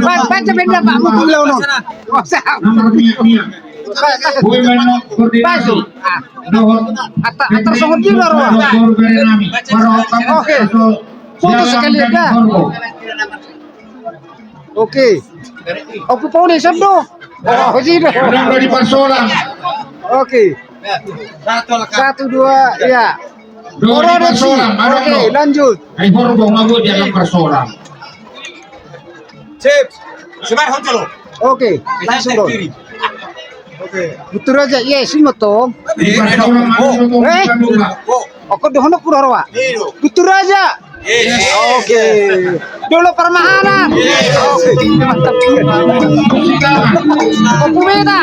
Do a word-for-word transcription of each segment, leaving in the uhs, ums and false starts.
Baca benda, Pak. Nomor miak-miak. Boi manang koordinasi. Dohot. Atar songon dia baru. Oke. Foto sekali ya. Oke. Oke, Pak Uni, satu. Oh, sini. Ada di Parsolang. Oke. Satu, dua, ya. Dua di Parsolang, ada. Oke, lanjut. Ai horbo, mabuk di alam Parsolang. Sip. Sebar hotel. Oke, langsung. Oke. Butur aja, iya, sini, Tong. Di Parsolang, ada. Eh? Oke, dohonon pura roa. Butur aja. Oke. Dolo parmahanan. Oke. Mantap. Oke, beta.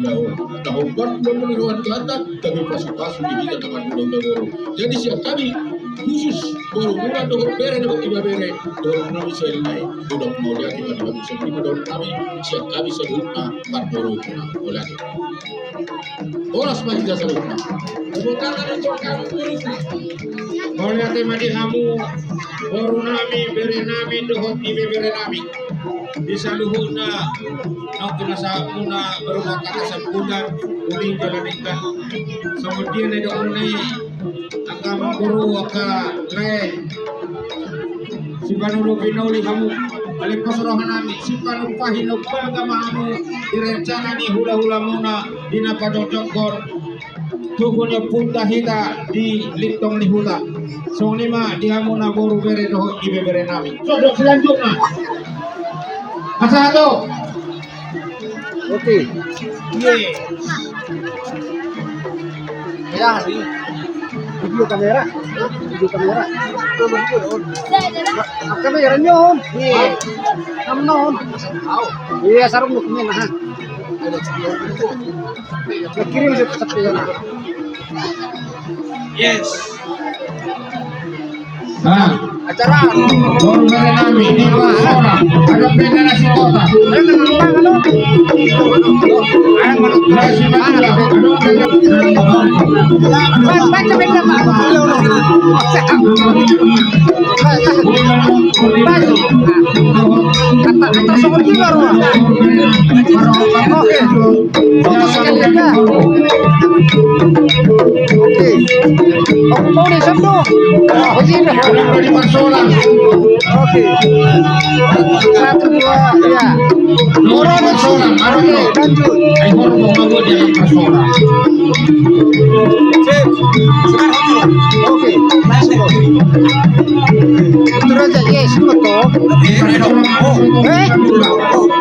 Nah, obat pemeliharaan kata, tapi pasu-pasu di kita tangan muda-muda baru. Jadi siap kami khusus baru mula dohot bere dohot ibebere, dohot nami selain, udah mau jadi, udah mau jadi, dohot nami siap kami seluruhnya, parboru, udah. Horas ma hita saluhutna. Tepuk tangan untuk kami, Purita. Mauliate ma di hamu, boru nami, bere nami, dohot ibebere nami. Di saluhutna, naung pinasahatmuna, berumah tangga sambutan, uling jala denggan. Songon dia na didok ni angka amangboru, angka lae. Sipanulu pinauli hamu. Alai pos rohanami, sipanumpahi na umbalga ma hamu di rencana ni hulahulamuna di na pajojokhon tugu ni ompunta hita di Lintong ni Huta. Songon i ma di hamu na boru bere dohot ibeberenami. Sosok selanjutna. Asa tu. Oke. Iya. Ya, di video kamera. Video kamera. Kamera nyo. Iya. Iya, sarung lu kemana, ha? Kirim satu satu ya. Yes. Nah, acara. Boru berenami, ini Pak Sora. Ada beda nasi kota. Nasi Madura. Baca beda, Pak. Kata, kata seperti baru. Oke. Oke. Oke, oke, oke. Satu, dua, ya. Oke, lanjut. Oke. Itu aja, yes, betul. Eh?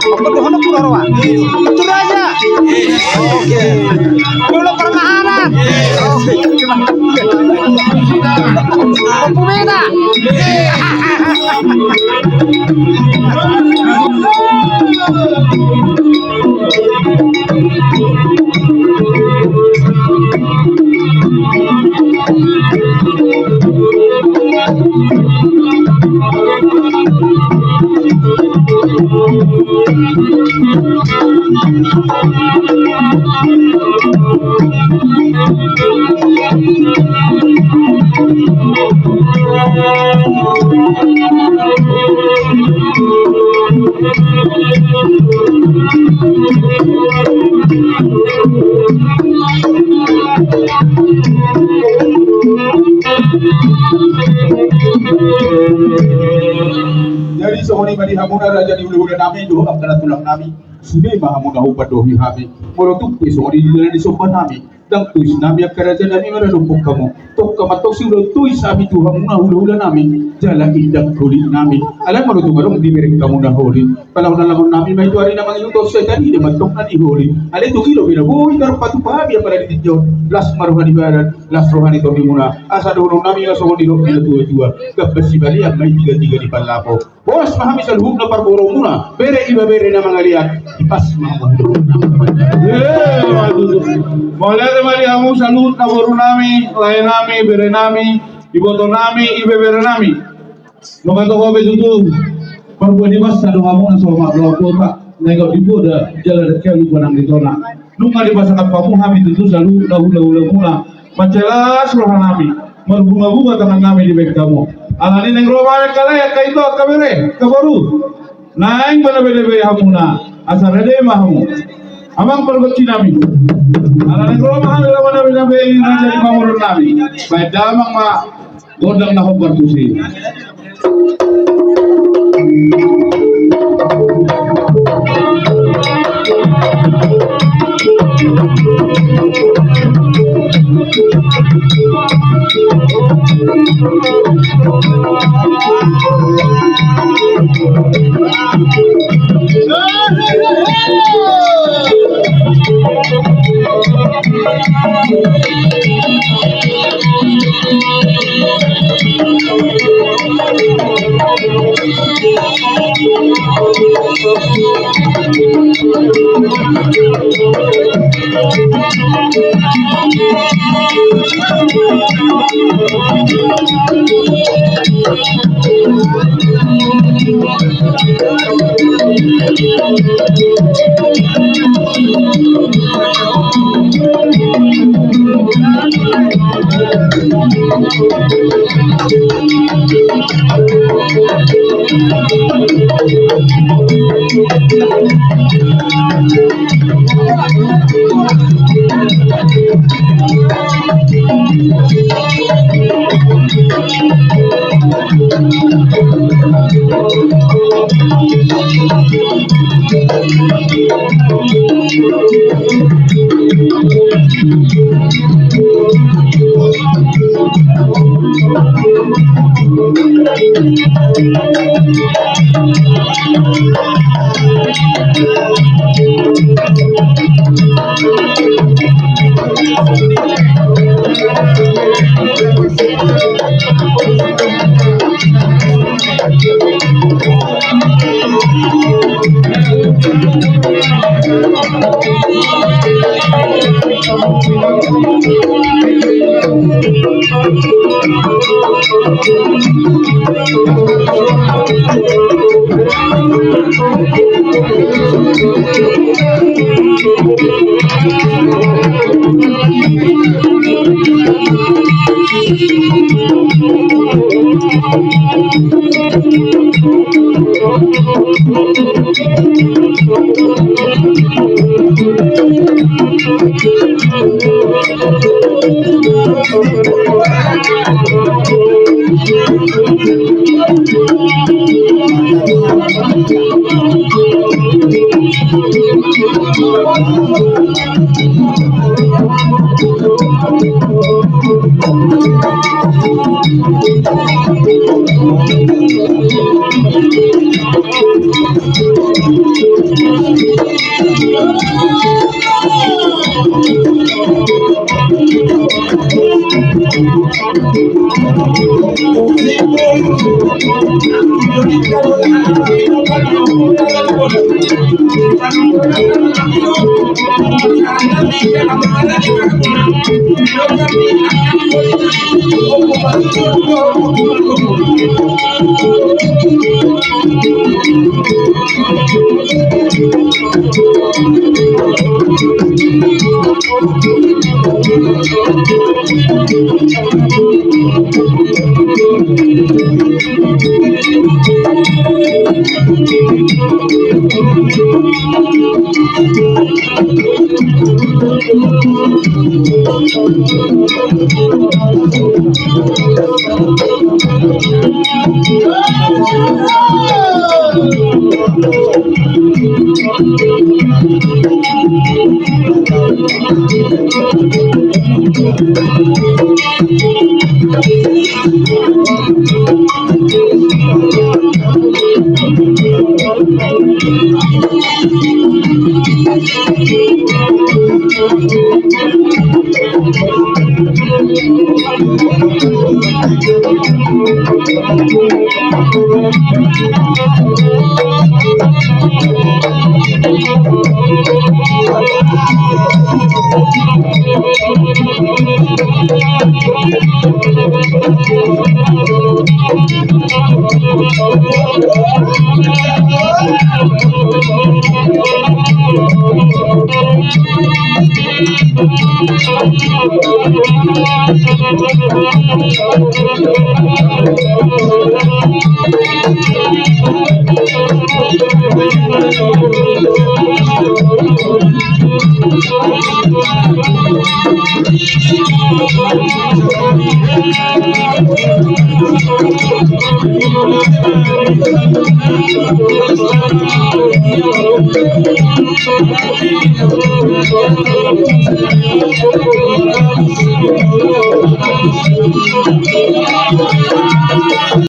Apa tuh, anak kurang, Wak? Betul aja. Oke. Belum pernah ada. Oke. Pemina. Jadi songon i ma di hamuna raja ni hulahulanami dohot angka na tulangnami. Sude ma hamu na hupandohi hami. Molo tung pe songon i di dalan ni sombanami, ndang tois nami angka rajanami maradophon hamu. Tongka ma antong siula tois hami tu hamuna hulahulanami jala indang holinami. Alai molo tung adong dibereng hamu na holi, pala na lamon nami ma i tu ari na mangihut on, sai tanida ma antong na di holi. Alai tung i do bina boi tarpatupa hami apala di tingki on. Las ma roha ni badan, las roha ni tondimuna. Asa dohononnami ma songon nidok ni natuatua: Gambas sibalian ma i, tigatiga ni pallapo. Pos ma hami saluhutna parboruonmuna, bere ibebere na mangalean, dipas ma hamu. Mauliate ma di hamu saluhutna borunami, laenami, berenami, ibotonami, ibeberenami. Nunga toho be tutu, parbue ni basa do hamu na so marloak kota, na ingot di poda jala dengke lupa nang di tona. Nunga dipasangap hamu hami tutu saluhutna hulahulamuna. Mansai las rohanami, marbungabunga tangannami dibahen hamu. Alani naeng ro ma angka lae, angka ito, angka bere, angka boru. Naeng ma na binahen hamuna, asa rade ma hamu. Amang pargonsinami. Alani naeng ro ma hami laho na binahen raja ni pamoruonnami. Bahen damang ma gondang na hombar tusi.